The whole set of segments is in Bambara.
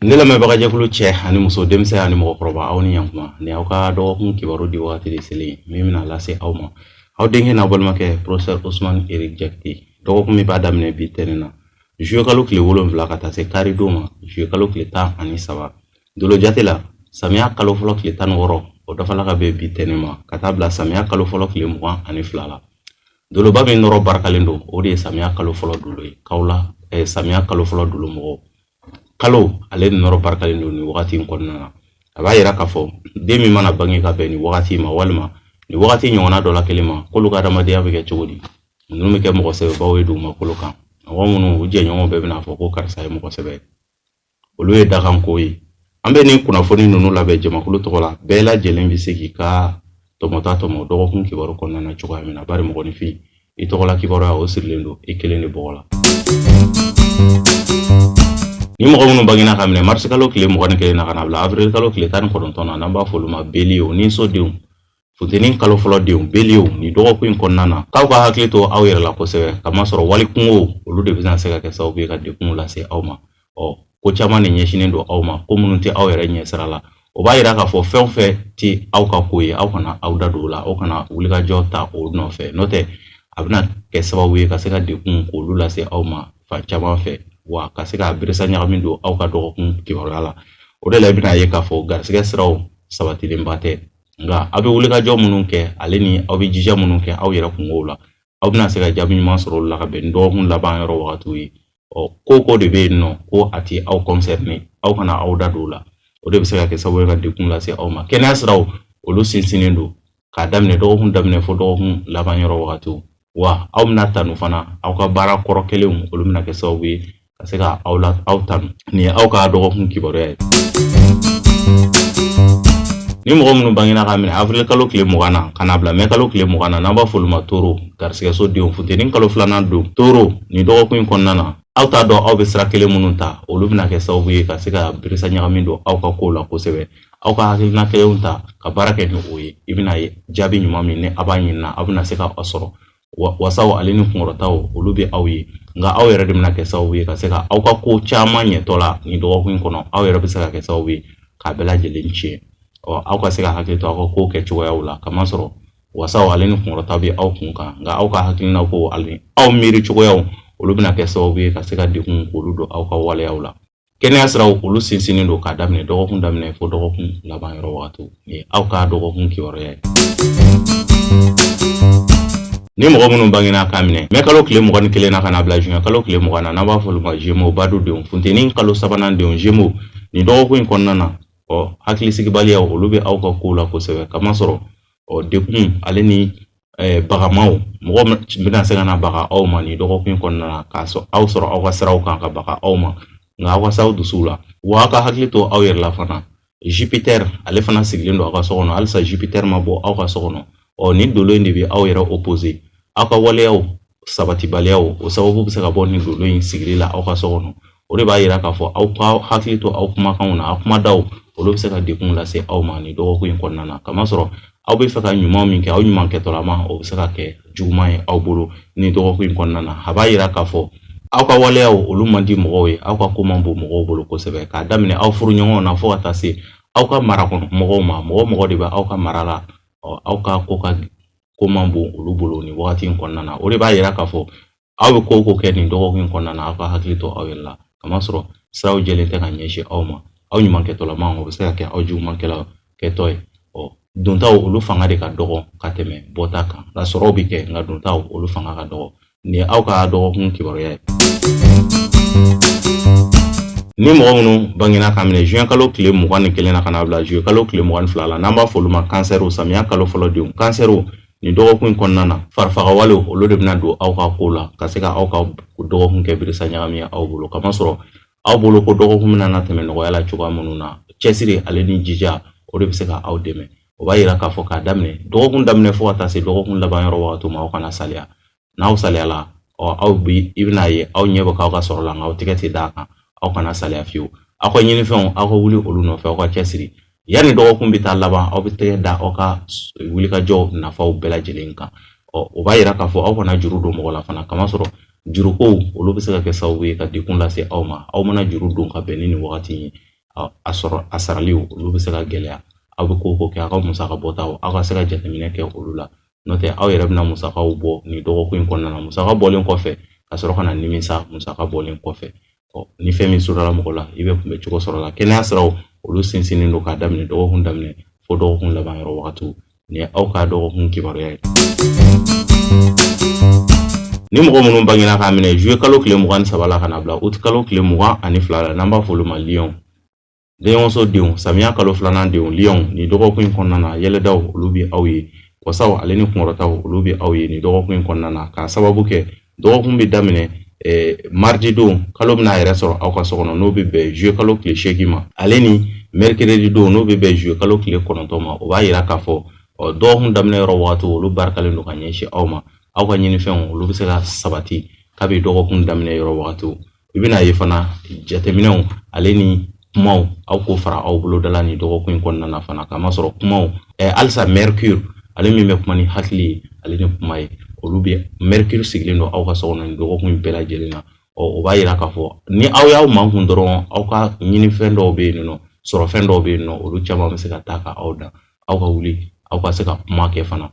Ne lamɛnbagajɛkulu cɛ ani muso, denmisɛn ani mɔgɔkɔrɔba, aw ni yankuma. Ni aw ka dɔgɔkun kibaru di wagati de selen min bɛna lase aw ma, aw denkɛ n'aw balimakɛ professeur Ousmane Eric Diakité. Dɔgɔkun min b'a daminɛ bi tɛnɛn na, juillet kalo tile 7, ka taa se kari don ma, juillet kalo tile 13. Dolo jate la, samiya kalo fɔlɔ tile 16, o dafala ka bɛn bi tɛnɛn ma, ka taa bila samiya kalo fɔlɔ tile 22 la. Doloba min nɔrɔ barikalen don, o de ye samiya kalo fɔlɔ dolo ye. Kawla samiya kalo fɔlɔ dolo mɔgɔw kalo ale nɔrɔ barikalen don nin wagati in kɔnɔna na. A b'a yira k'a fɔ den min mana bange ka bɛn nin wagati ma, walima nin wagati ɲɔgɔnna dɔ la kelen ma, k'olu ka adamadenya bɛ kɛ cogo di? Ninnu bɛ kɛ mɔgɔ sɛbɛbaw ye dugumakolo kan, mɔgɔ minnu u jɛɲɔgɔnw bɛɛ bɛna fɔ ko karisa ye mɔgɔ sɛbɛ ye. Olu ye dakanko ye. An bɛ nin kunnafoni ninnu labɛn jamakulu tɔgɔ la. Bɛɛ lajɛlen bɛ se k'i ka tɔmɔta tɔmɔ dɔgɔkun kibaru kɔnɔna na cogoya min na, bari mɔgɔninfin i tɔgɔla kibaruya, o sirilen don i kelen de bɔgɔ la. Ni mɔgɔ minnu bangena ka minɛ marisi kalo tile 21 na ka na bila avril kalo tile 19 na, n'an b'a fɔ olu ma bélier ni sodenw, funteni kalo fɔlɔ denw, bélier, nin dɔgɔkun in kɔnɔna na, k'aw ka hakili to aw yɛrɛ la kosɛbɛ, kamasɔrɔ wali kungo olu de bɛna se ka kɛ sababu ye ka degun lase aw ma. Ɔ ko caman de ɲɛsinnen don aw ma, ko minnu tɛ aw yɛrɛ ɲɛsira la. O b'a yira k'a fɔ fɛn o fɛn tɛ aw ka ko ye, aw kana aw da don o la, aw kana wulikajɔ ta o nɔfɛ. N'o tɛ, a bɛna kɛ sababu ye ka se ka degun k'olu lase aw ma fan caman fɛ, wa ka se ka beresa ɲagami don aw ka dɔgɔkun kibaruya la. O de la, i bɛna ye k'a fɔ garisɛgɛ siraw sabatilenba tɛ, nka aw bɛ wulikajɔ minnu kɛ, ale ni aw bɛ jija minnu kɛ aw yɛrɛ kungow la, aw bɛna se ka jaabi ɲuman sɔrɔ olu la ka bɛn ni dɔgɔkun laban yɔrɔ wagatiw ye. Ɔ ko ko de bɛ yen nɔ ko a ti aw concerné, aw kana aw da don o la. O de bɛ se ka kɛ sababu ye ka degun lase aw ma. Kɛnɛya siraw, olu sinsinnen don k'a daminɛ dɔgɔkun daminɛ fo dɔgɔkun laban yɔrɔ wagatiw. Wa aw bɛna tanu fana, aw ka baara kɔrɔ kelenw, olu bɛna kɛ sababu ye ka se ka aw la aw tanu. Nin ye aw ka dɔgɔkun kibaruya ye. Ni mɔgɔ minnu bangena ka minɛ avril kalo tile 20 na ka na bila mɛ kalo tile 20 na, n'an b'a fɔ olu ma taureau, garisigɛso denw, funteni kalo filanan don, taureau, nin dɔgɔkun in kɔnɔna na, aw t'a dɔn aw bɛ sira kelen minnu ta, olu bɛna kɛ sababu ye ka se ka birisa ɲagami don aw ka kow la kosɛbɛ. Aw ka hakilina kelenw ta ka baara kɛ ni o ye, i bɛna ye jaabi ɲuman min ni a b'a ɲinina, aw bɛna se ka sɔrɔ. Wasaw ale ni kunkɔrɔtaw, olu bɛ aw ye, nka aw yɛrɛ de bɛna kɛ sababu ye ka se ka aw ka ko caman ɲɛtɔ la nin dɔgɔkun in kɔnɔ. Aw yɛrɛ bɛ se ka kɛ sababu ye k'a bɛɛ lajɛlen tiɲɛ. Ɔ aw ka se ka hakili to aw ka ko kɛ cogoyaw la, kamasɔrɔ wasaw ale ni kunkɔrɔta bɛ aw kun kan, nka aw ka hakilina ko ale aw miiri cogoyaw, olu bɛna kɛ sababu ye ka se ka degun k'olu don aw ka waleyaw la. Kɛnɛya siraw, olu sinsinnen don k'a daminɛ dɔgɔkun daminɛ fo dɔgɔkun laban yɔrɔ wagatiw. Nin ye aw ka dɔgɔkun kibaruya ye. Ni mɔgɔ minnu bangena k'a minɛ mɛ kalo tile 21 na ka na bila juin kalo tile 20 na, n'an b'a fɔ olu ma Gémeaux, badu denw, funteni kalo sabanan denw, Gémeaux, nin dɔgɔkun in kɔnɔna na, ɔ hakilisigibaliyaw, olu bɛ aw ka kow la kosɛbɛ, kamasɔrɔ ɔ degun ale ni bagamaw, mɔgɔ bɛna se ka na baga aw ma nin dɔgɔkun in kɔnɔna na, k'a sɔrɔ aw sɔrɔ aw ka siraw kan ka baga aw ma, nka aw ka s'aw dusuw la, wa aw ka hakili to aw yɛrɛ la fana. Jupiter ale fana sigilen don aw ka so kɔnɔ. Halisa Jupiter ma bɔ aw ka so kɔnɔ. Ɔ nin dolo in de bɛ aw yɛrɛ opposé. Aw ka waleyaw sabatibaliyaw, o sababu bɛ se ka bɔ nin dolo in sigili la aw ka so kɔnɔ. O de b'a yira k'a fɔ aw ka hakili to aw kumakanw na. Aw kumadaw, olu bɛ se ka degun lase aw ma nin dɔgɔkun in kɔnɔna na, kamasɔrɔ aw bɛ fɛ ka ɲuman min kɛ, aw ɲuman kɛtɔlama, o bɛ se ka kɛ juguman ye aw bolo nin dɔgɔkun in kɔnɔna na. A b'a yira k'a fɔ aw ka waleyaw, olu man di mɔgɔw ye, aw ka ko man bon mɔgɔw bolo kosɛbɛ, k'a daminɛ aw furuɲɔgɔnw na fo ka taa se aw ka mara kɔnɔ mɔgɔw ma. Mɔgɔ mɔgɔ de bɛ aw ka mara la, ɔ aw ka ko man bon olu bolo nin wagati in kɔnɔna na. O de b'a yira k'a fɔ aw bɛ ko o ko kɛ nin dɔgɔkun in kɔnɔna na, aw ka hakili to aw yɛrɛ la, kamasɔrɔ siraw jɛlen tɛ ka ɲɛsin aw ma. Aw ɲuman kɛtɔlama, o bɛ se ka kɛ aw jugumankɛla kɛtɔ ye. Ɔ dontaw, olu fanga de ka dɔgɔ ka tɛmɛ bɔta kan, nka sɔrɔw bɛ kɛ, nka dontaw, olu fanga ka dɔgɔ. Nin ye aw ka dɔgɔkun kibaruya ye. Ni mɔgɔ minnu bangena ka minɛ juin kalo tile 21 na ka na bila juillet kalo tile 22 la, n'an b'a fɔ olu ma kansɛriw, samiya kalo fɔlɔ denw, kansɛriw, nin dɔgɔkun in kɔnɔna na, farifagawalew, olu de bɛna don aw ka ko la ka se ka aw ka dɔgɔkun kɛ birisa ɲagami ye aw bolo, kamasɔrɔ aw bolo ko dɔgɔkun bɛna na tɛmɛ nɔgɔya la cogoya minnu na, cɛsiri ale ni jija, o de bɛ se ka aw dɛmɛ. O b'a yira k'a fɔ k'a daminɛ dɔgɔkun daminɛ fo ka taa se dɔgɔkun laban yɔrɔ wagati ma, aw kana saliya. N'aw saliyala, ɔ aw bi i bɛna ye aw ɲɛ bɛ k'aw ka sɔrɔ la, nka aw tɛgɛ tɛ d'a kan. Aw kana saliya fiyewu. Aw ka ɲinifɛnw, aw ka wuli olu nɔfɛ, aw ka cɛsiri. Yanni dɔgɔkun bɛ taa laban, aw bɛ tɛgɛ da aw ka wulikajɔ nafaw bɛɛ lajɛlen kan. Ɔ o b'a yira k'a fɔ aw kana juru don mɔgɔ la fana, kamasɔrɔ jurukow, olu bɛ se ka kɛ sababu ye ka degun lase aw ma. Aw mana juru don ka bɛn ni nin wagati ye. A sɔrɔ a sarali, olu bɛ se ka gɛlɛya. Aw bɛ ko o ko kɛ, aw ka musaka bɔtaw, aw ka se ka jateminɛ kɛ olu la, n'o tɛ aw yɛrɛ bɛna musakaw bɔ nin dɔgɔkun in kɔnɔna na. Musaka bɔlen kɔfɛ, ka sɔrɔ ka na nimisa musaka bɔlen kɔfɛ. Ɔ, ni fɛn min surala mɔgɔ la, i bɛ kunbɛ cogo sɔrɔ la. Kɛnɛya siraw, olu sinsinnen don k'a daminɛ dɔgɔkun daminɛ fo dɔgɔkun laban yɔrɔ wagatiw. Nin ye aw ka dɔgɔkun kibaruya ye. Ni mɔgɔ minnu bangena k'a minɛ juillet kalo tile 23 la ka na bila août kalo tile 22 la, n'an b'a fɔ olu ma lion, denɲɔgɔnso denw, samiya kalo filanan denw, lion, nin dɔgɔkun in kɔnɔna na, yɛlɛdaw, olu bɛ aw ye. Wasaw ale ni kunkɔrɔtaw, olu bɛ aw ye nin dɔgɔkun in kɔnɔna na, k'a sababu kɛ dɔgɔkun bɛ daminɛ mardi don, kalo bɛna a yɛrɛ sɔrɔ aw ka so kɔnɔ, n'o bɛ bɛn juillet kalo tile 8 ma, ale ni mercredi don, n'o bɛ bɛn juillet kalo tile 9 ma. O b'a yira k'a fɔ, ɔ, dɔgɔkun daminɛ yɔrɔ wagatiw, olu barikalen don ka ɲɛsin aw ma. Aw ka ɲinifɛnw, olu bɛ se ka sabati kabi dɔgɔkun daminɛ yɔrɔ wagatiw. I bɛna ye fana, jateminɛw ale ni kumaw, aw k'o fara aw bolo da la nin dɔgɔkun in kɔnɔna na fana, k'a masɔrɔ kumaw, halisa Mercure, ale min bɛ kuma ni hakili ye ale ni kuma ye, olu bɛ Mercure sigilen don aw ka so kɔnɔ nin dɔgɔkun in bɛɛ lajɛlen na. Ɔ, o b'a yira k'a fɔ ni aw y'aw mankun dɔrɔn, aw ka ɲinifɛn dɔw bɛ yen nɔ, sɔrɔfɛn dɔw bɛ yen nɔ, olu caman bɛ se ka taa ka aw dan. Aw ka wuli, aw ka se ka kuma kɛ fana.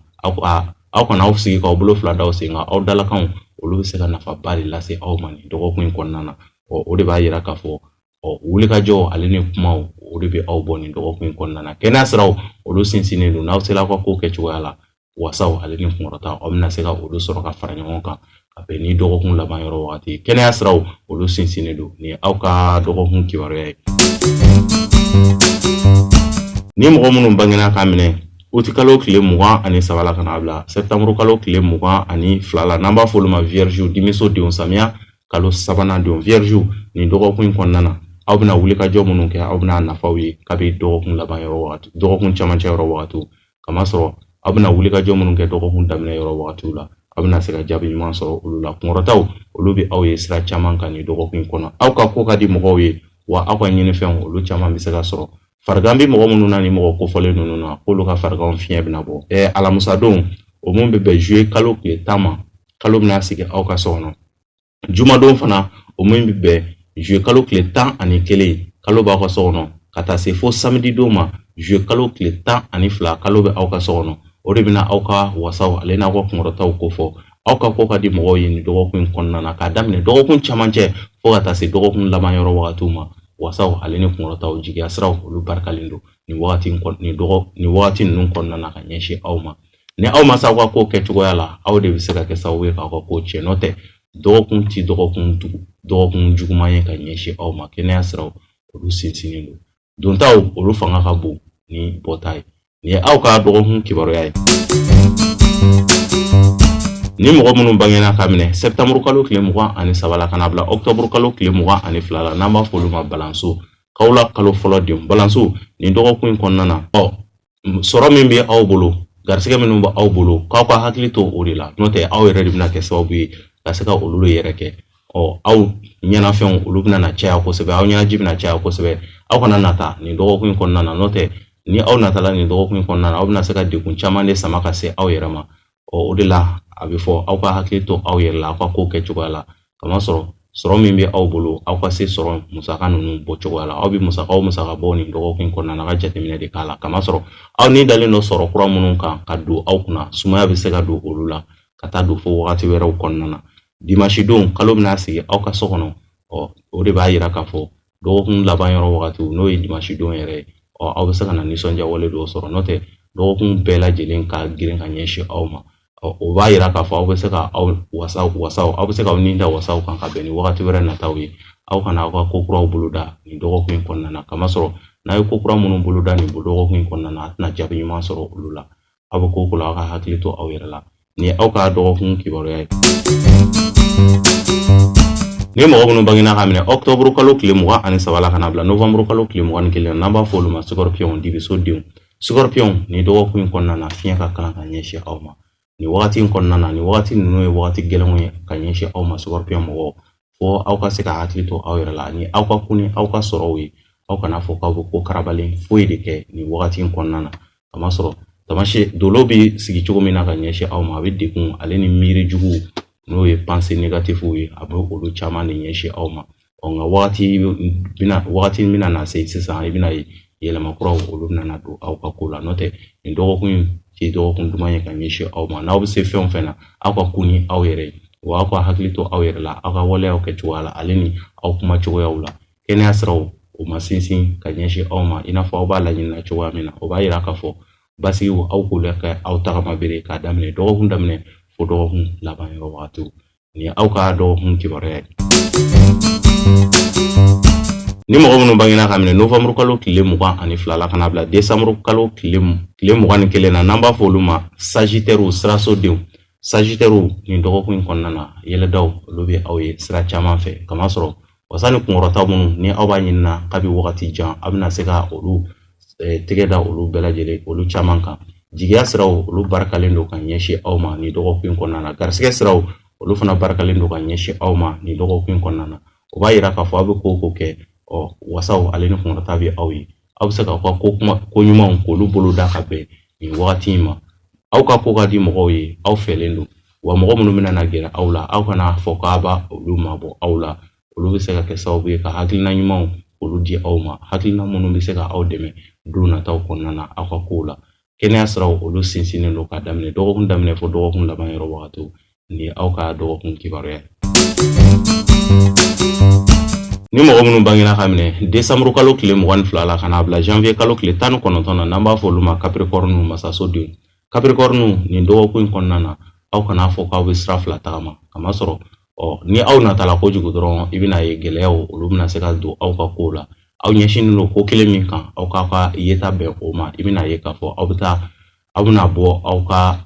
Aw kana aw sigi k'aw bolo fila da aw sen kan. Aw dalakanw, olu bɛ se ka nafaba de lase aw ma nin dɔgɔkun in kɔnɔna na. Ɔ, o de b'a yira k'a fɔ, ɔ, wulikajɔ ale ni kumaw, o de bɛ aw bɔ nin dɔgɔkun in kɔnɔna na. Kɛnɛya siraw, olu sinsinnen don. N'aw sera aw ka ko kɛ cogoya la, wasaw ale ni kunkɔrɔta, aw bɛna se ka olu sɔrɔ ka fara ɲɔgɔn kan ka bɛn ni dɔgɔkun laban yɔrɔ wagati. Kɛnɛya siraw, olu sinsinnen don. Nin ye aw ka dɔgɔkun kibaruya ye. Ni mɔgɔ minnu bangena k'a minɛ uti kalo tile 23 la ka n'a bila sɛptanburu kalo tile 22 la, n'an b'a fɔ olu ma vierge, dimiso denw, samiya kalo sabanan denw, vierge, nin dɔgɔkun in kɔnɔna na, aw bɛna wulikajɔ minnu kɛ, aw bɛna nafaw ye kabi dɔgɔkun laban yɔrɔ wagati, dɔgɔkun camancɛ yɔrɔ wagatiw, kamasɔrɔ aw bɛna wulikajɔ minnu kɛ dɔgɔkun daminɛ yɔrɔ wagatiw la, aw bɛna se ka jaabi ɲuman sɔrɔ olu la. Kunkɔrɔtaw, olu bɛ aw ye sira caman kan nin dɔgɔkun in kɔnɔ. Aw ka ko ka di mɔgɔw ye, wa aw ka ɲinifɛnw, olu caman bɛ se ka sɔrɔ. Farigan bɛ mɔgɔ minnu na, ni mɔgɔ kofɔlen ninnu na, k'olu ka fariganw fiɲɛ bɛna bɔ. Alamusadon, o mun bɛ bɛn juillet kalo tile 10 ma, kalo bɛna sigi aw ka so kɔnɔ. Jumadon fana, o min bɛ bɛn juillet kalo tile 11, kalo b'aw ka so kɔnɔ, ka taa se fo samedi don ma, juillet kalo tile 12, kalo bɛ aw ka so kɔnɔ. O de bɛna aw ka wasaw ale n'aw ka kunkɔrɔtaw kofɔ. Aw ka ko ka di mɔgɔw ye nin dɔgɔkun in kɔnɔna na, k'a daminɛ dɔgɔkun camancɛ fo ka taa se dɔgɔkun laban yɔrɔ wagatiw ma. Wasaw ale ni kunkɔrɔtaw, jigiya siraw, olu barikalen don nin wagati nin dɔgɔ nin wagati ninnu kɔnɔna na ka ɲɛsin aw ma. Ni aw ma se aw ka ko kɛ cogoya la, aw de bɛ se ka kɛ sababu ye k'aw ka ko tiɲɛ, n'o tɛ dɔgɔkun ti dɔgɔkun juguman ye ka ɲɛsin aw ma. Kɛnɛya siraw, olu sinsinnen don. Dontaw, olu fanga ka bon ni bɔta ye. Nin ye aw ka dɔgɔkun kibaruya ye. Ni mɔgɔ minnu bangena ka minɛ sɛptanburu kalo tile 23 la ka na bila ɔkutɔburu kalo tile 22 la, n'an b'a fɔ olu ma balanso, kawula kalo fɔlɔ denw, balanso, nin dɔgɔkun in kɔnɔna na, ɔ, sɔrɔ min bɛ aw bolo, garisɛgɛ minnu bɛ aw bolo, k'aw ka hakili to o de la, n'o tɛ aw yɛrɛ de bɛna kɛ sababu ye ka se ka olu yɛrɛ kɛ. Ɔ, aw ɲɛnafɛnw, olu bɛna na caya kosɛbɛ, aw ɲɛnaji bɛna caya kosɛbɛ. Aw kana nata nin dɔgɔkun in kɔnɔna na, n'o tɛ ni aw natala nin dɔgɔkun in kɔnɔna na, aw bɛna se ka degun caman de sama ka se aw yɛrɛ ma. Ɔ, o de la a bɛ fɔ aw ka hakili to aw yɛrɛ la, aw ka ko kɛ cogoya la, kamasɔrɔ sɔrɔ min bɛ aw bolo, aw ka se sɔrɔ musaka ninnu bɔ cogoya la. Aw bɛ musaka o musaka bɔ nin dɔgɔkun in kɔnɔna na, a ka jateminɛ de k'a la, kamasɔrɔ aw ni dalen don sɔrɔ kura minnu kan ka don aw kunna, sumaya bɛ se ka don olu la ka taa don fo wagati wɛrɛw kɔnɔna na. Dimanche don, kalo bɛna sigi aw ka so kɔnɔ. Ɔ, o de b'a yira k'a fɔ dɔgɔkun laban yɔrɔ wagatiw, n'o ye dimanche don yɛrɛ ye, ɔ, aw bɛ se ka na nisɔndiya wale dɔw sɔrɔ, n'o tɛ dɔgɔkun bɛɛ lajɛlen ka girin ka ɲɛsin aw ma. Ɔ, o b'a yira k'a fɔ aw bɛ se ka aw wasaw, aw bɛ se k'aw ni da wasaw kan ka bɛn ni wagati wɛrɛ nataw ye. Aw kana aw ka ko kuraw boloda nin dɔgɔkun in kɔnɔna na, kamasɔrɔ n'a ye ko kura minnu boloda nin dɔgɔkun in kɔnɔna na, a tɛna jaabi ɲuman sɔrɔ olu la. Aw bɛ ko ko la, aw ka hakili to aw yɛrɛ la. Nin ye aw ka dɔgɔkun kibaruya ye. Ni mɔgɔ minnu bangena ka minɛ ɔkutɔburu kalo tile 23 la ka na bila novanburu kalo tile 21, n'an b'a fɔ olu ma scorpion, dibiso denw, scorpion, nin dɔgɔkun in kɔnɔna na, fiɲɛ ka kalan ka ɲɛsin aw ma nin wagati in kɔnɔna na. Nin wagati ninnu ye wagati gɛlɛnw ye ka ɲɛsin aw ma, scorpion mɔgɔw, fo aw ka se ka hakili to aw yɛrɛ la ani aw ka ko ni aw ka sɔrɔw ye. Aw kana fɔ k'aw bɛ ko karabalen foyi de kɛ nin wagati in kɔnɔna na, kamasɔrɔ tamasiyɛn dolo bɛ sigi cogo min na ka ɲɛsin aw ma, a bɛ degun ale ni miiri jugu, n'o ye pensée négative ye, a bɛ olu caman de ɲɛsin aw ma. Ɔ, nka wagati bɛna na se sisan, i bɛna ye yɛlɛma kuraw olu bɛna na don aw ka ko la. N'o tɛ, nin dɔgɔkun in tɛ dɔgɔkun duman ye ka ɲɛsin aw ma. N'aw bɛ se fɛn o fɛn na, aw ka kun ni aw yɛrɛ ye, wa aw ka hakili to aw yɛrɛ la, aw ka waleyaw kɛ cogoya la, ale ni aw kuma cogoyaw la. Kɛnɛya siraw o ma sinsin ka ɲɛsin aw ma i n'a fɔ aw b'a laɲini na cogoya min na. O b'a yira k'a fɔ basigiw, aw k'olu kɛ aw tagama bere k'a daminɛ dɔgɔkun daminɛ fo dɔgɔkun laban yɔrɔ wagatiw. Nin ye aw ka dɔgɔkun kibaruya ye. Ni mɔgɔ minnu bangena ka minɛ novembre kalo tile 22 la ka na bila décembre kalo tile 21 na, n'an b'a fɔ olu ma sagittaire, siraso denw. Sagittaire, nin dɔgɔkun in kɔnɔna na, yɛlɛdaw olu bɛ aw ye sira caman fɛ, kamasɔrɔ wasa ni kunkɔrɔta minnu ni aw b'a ɲinina kabi wagati jan, aw bɛna se ka olu tɛgɛ da olu bɛɛ lajɛlen, olu caman kan. Jigiya siraw olu barikalen don ka ɲɛsin aw ma nin dɔgɔkun in kɔnɔna na. Garisɛgɛ siraw olu fana barikalen don ka ɲɛsin aw ma nin dɔgɔkun in kɔnɔna na. O b'a yira k'a fɔ aw bɛ ko o ko kɛ, ɔ, wasaw ale ni kunkɔrɔta bɛ aw ye. Aw bɛ se k'aw ka ko ɲumanw k'olu bolo da ka bɛn nin wagati in ma. Aw ka ko ka di mɔgɔw ye, aw fɛlen don, wa mɔgɔ minnu bɛna na gɛrɛ aw la, aw kana fɔ k'a b'a olu mabɔ aw la. Olu bɛ se ka kɛ sababu ye ka hakilina ɲumanw olu di aw ma, hakilina minnu bɛ se ka aw dɛmɛ don nataw kɔnɔna na aw ka kow la. Kɛnɛya siraw olu sinsinnen don k'a daminɛ dɔgɔkun daminɛ fo dɔgɔkun laban yɔrɔ wagatiw. Nin ye aw ka dɔgɔkun kibaruya ye. Ni mɔgɔ minnu bangena ka minɛ décembre kalo tile 22 la ka n'a bila janvier kalo tile 19 na, n'an b'a fɔ olu ma capricorne, masaso denw. Capricorne, nin dɔgɔkun in kɔnɔna na, aw kana fɔ k'aw bɛ sira fila tagama, kamasɔrɔ ɔ, ni aw natala kojugu dɔrɔn, i bɛna ye gɛlɛyaw olu bɛna se ka don aw ka kow la. Aw ɲɛsinnen don ko kelen min kan, aw k'aw ka yeta bɛn o ma. I bɛna ye k'a fɔ aw bɛ taa, aw bɛna bɔ aw ka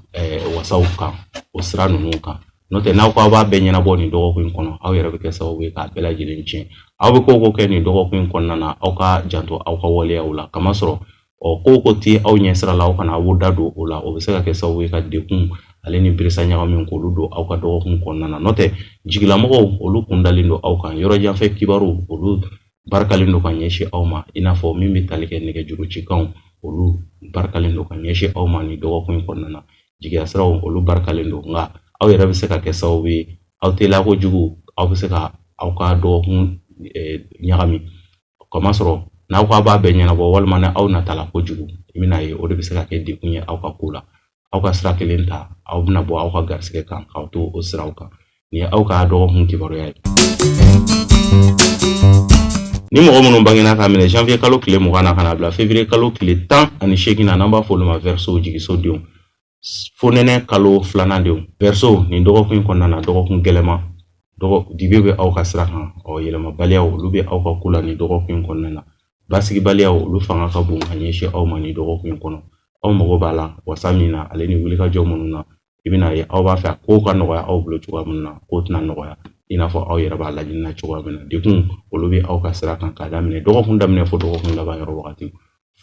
wasaw kan o sira ninnu kan. N'o tɛ, n'aw ko aw b'a bɛɛ ɲɛnabɔ nin dɔgɔkun in kɔnɔ, aw yɛrɛ bɛ kɛ sababu ye k'a bɛɛ lajɛlen tiɲɛ. Aw bɛ ko o ko kɛ nin dɔgɔkun in kɔnɔna na, aw ka janto aw ka waleyaw la, kamasɔrɔ ɔ, ko o ko tɛ aw ɲɛ sira la, aw kana aw da don o la. O bɛ se ka kɛ sababu ye ka degun ale ni birisa ɲagami k'olu don aw ka dɔgɔkun kɔnɔna na. N'o tɛ, jigilamɔgɔw olu kun dalen don aw kan. Yɔrɔjanfɛ kibaru olu barikalen don ka ɲɛsin aw ma, i n'a fɔ min bɛ tali kɛ nɛgɛjuru cikanw, olu barikalen don ka ɲɛsin aw ma nin dɔgɔkun in kɔnɔna na. Jigiya siraw olu barikalen don, nka aw yɛrɛ bɛ se ka kɛ sababu ye, aw teliya kojugu, aw bɛ se ka aw ka dɔgɔkun ɲagami, kamasɔrɔ n'aw ko aw b'a bɛɛ ɲɛnabɔ walima ni aw natala kojugu, i bɛna ye o de bɛ se ka kɛ degun ye aw ka ko la. Aw ka sira kelen ta, aw bɛna bɔ aw ka garisɛgɛ kan k'aw to o siraw kan. Nin ye aw ka dɔgɔkun kibaruya ye. Ni mɔgɔ minnu bangena ka minɛ janvier kalo tile 20 na ka na bila février kalo tile 18 na, n'an b'a fɔ olu ma Verseau, jigiso denw, fonɛnɛ kalo filanan denw. Verseau, nin dɔgɔkun in kɔnɔna na, dɔgɔkun gɛlɛma, dibi bɛ aw ka sira kan. Ɔ, yɛlɛmabaliyaw olu bɛ aw ka ko la nin dɔgɔkun in kɔnɔna na. Basigibaliyaw olu fanga ka bon ka ɲɛsin aw ma nin dɔgɔkun in kɔnɔ. Aw mago b'a la wasa min na, ale ni wulikajɔ minnu na, i bɛna ye aw b'a fɛ a ko ka nɔgɔya aw bolo cogoya min na, ko tɛna nɔgɔya i n'a fɔ aw yɛrɛ b'a laɲini na cogoya min na. Degun olu bɛ aw ka sira kan k'a daminɛ dɔgɔkun daminɛ fo dɔgɔkun laban yɔrɔ wagati.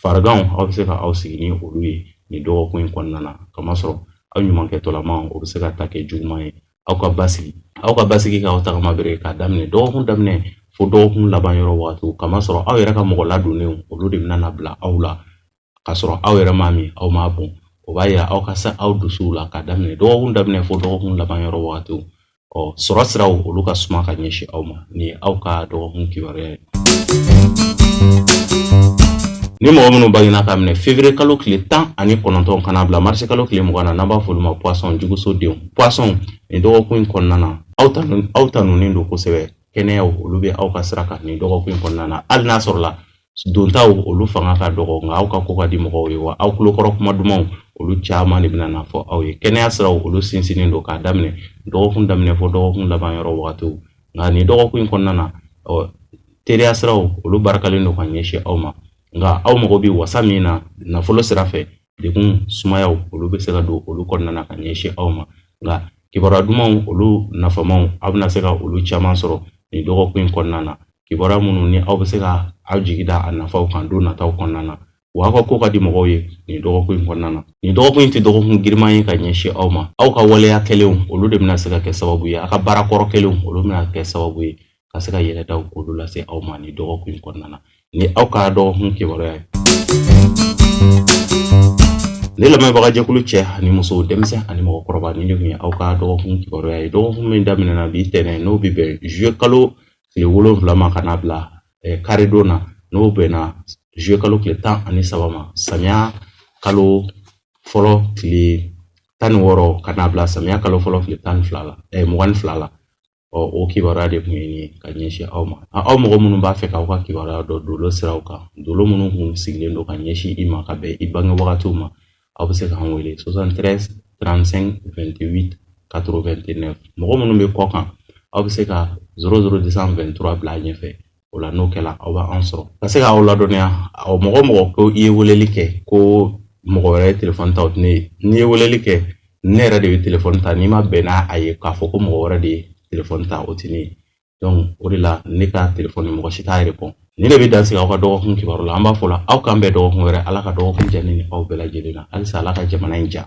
Fariganw, aw bɛ se ka aw sigi ni olu ye nin dɔgɔkun in kɔnɔna na, kamasɔrɔ aw ɲumankɛtɔlama o bɛ se ka ta kɛ juguman ye. Aw ka basigi k'aw tagama bere k'a daminɛ dɔgɔkun daminɛ fo dɔgɔkun laban yɔrɔ wagatiw, kamasɔrɔ aw yɛrɛ ka mɔgɔ ladonnenw olu de bɛna na bila aw la k'a sɔrɔ aw yɛrɛ m'a min, aw m'a bɔn. O b'a yira aw ka se aw dusuw la k'a daminɛ dɔgɔkun daminɛ fo dɔgɔkun laban yɔrɔ wagatiw. Ɔ, sɔrɔ siraw olu ka suma ka ɲɛsin aw ma. Nin ye aw ka dɔgɔkun kibaruya ye. Ni mɔgɔ minnu bangena ka minɛ février kalo tile 19 ka n'a bila mars kalo tile 20 na, n'an b'a fɔ olu ma poisson, juguso denw. Poisson, nin dɔgɔkun in kɔnɔna na, aw tanunen don kosɛbɛ. Kɛnɛyaw olu bɛ aw ka sira kan nin dɔgɔkun in kɔnɔna na. Hali n'a sɔrɔla dontaw olu fanga ka dɔgɔ, nka aw ka ko ka di mɔgɔw ye, wa aw tulokɔrɔ kuma dumanw olu caman de bɛna na fɔ aw ye. Kɛnɛya siraw olu sinsinnen don k'a daminɛ dɔgɔkun daminɛ fo dɔgɔkun laban yɔrɔ wagatiw. Nka nin dɔgɔkun in kɔnɔna na, ɔ, teriya siraw olu barikalen don ka ɲɛsin aw ma, nka aw mago bɛ wasa min na nafolo sira fɛ, degun sumayaw olu bɛ se ka don olu kɔnɔna na ka ɲɛsin aw ma. Nka kibaruya dumanw olu nafamaw, aw bɛna se ka olu caman sɔrɔ nin dɔgɔkun in kɔnɔna na, kibaruya minnu ni aw bɛ se ka aw jigi da a nafaw kan don nataw kɔnɔna na. Wa aw ka ko ka di mɔgɔw ye nin dɔgɔkun in kɔnɔna na. Nin dɔgɔkun in tɛ dɔgɔkun giriman ye ka ɲɛsin aw ma. Aw ka waleya kɛlenw olu de bɛna se ka kɛ sababu ye, aw ka baara kɔrɔ kɛlenw olu bɛna kɛ sababu ye ka se ka yɛlɛdaw k'olu lase aw ma nin dɔgɔkun in kɔnɔna na. Ni aw ka dɔgɔkun kibaruya ye. Ne lamɛnbagajɛkulu cɛ ani muso, denmisɛn ani mɔgɔkɔrɔba, ni de tun ye aw ka dɔgɔkun kibaruya ye. Dɔgɔkun min daminɛna bi tɛnɛn, n'o bɛ bɛn juillet kalo tile 7 ma ka n'a bila karidon na, n'o bɛnna juillet kalo tile 13 ma, samiya kalo fɔlɔ tile 16 ka n'a bila samiya kalo fɔlɔ tile 12 la, 22 la. Ɔ, o kibaruya de tun ye nin ye ka ɲɛsin aw ma. Aw mɔgɔ minnu b'a fɛ k'aw ka kibaruya dɔn dolo siraw kan, dolo minnu kun sigilen don ka ɲɛsin i ma ka bɛn i bange wagatiw ma, aw bɛ se k'an wele 73 35 28 89. Mɔgɔ minnu bɛ kɔ kan, aw bɛ se ka 00223 bila a ɲɛfɛ. O la, n'o kɛla, aw b'an sɔrɔ ka se k'aw ladɔnniya. Mɔgɔ mɔgɔ ko i ye weleli kɛ ko mɔgɔ wɛrɛ ye telefɔni ta, o tɛ ne ye. N'i ye weleli kɛ, ne yɛrɛ de bɛ telefɔni ta. N'i ma bɛn n'a a ye k'a fɔ ko mɔgɔ wɛrɛ de ye telefɔni ta, o tɛ ne ye. Donc o de la, ne ka telefɔni, mɔgɔ si t'a répond. Nin de bɛ dan sigi aw ka dɔgɔkun kibaru la. An b'a fɔ la, aw k'an bɛn dɔgɔkun wɛrɛ. Ala ka dɔgɔkun diya ne ni aw bɛɛ lajɛlen na. Halisa, Ala ka jamana in ja.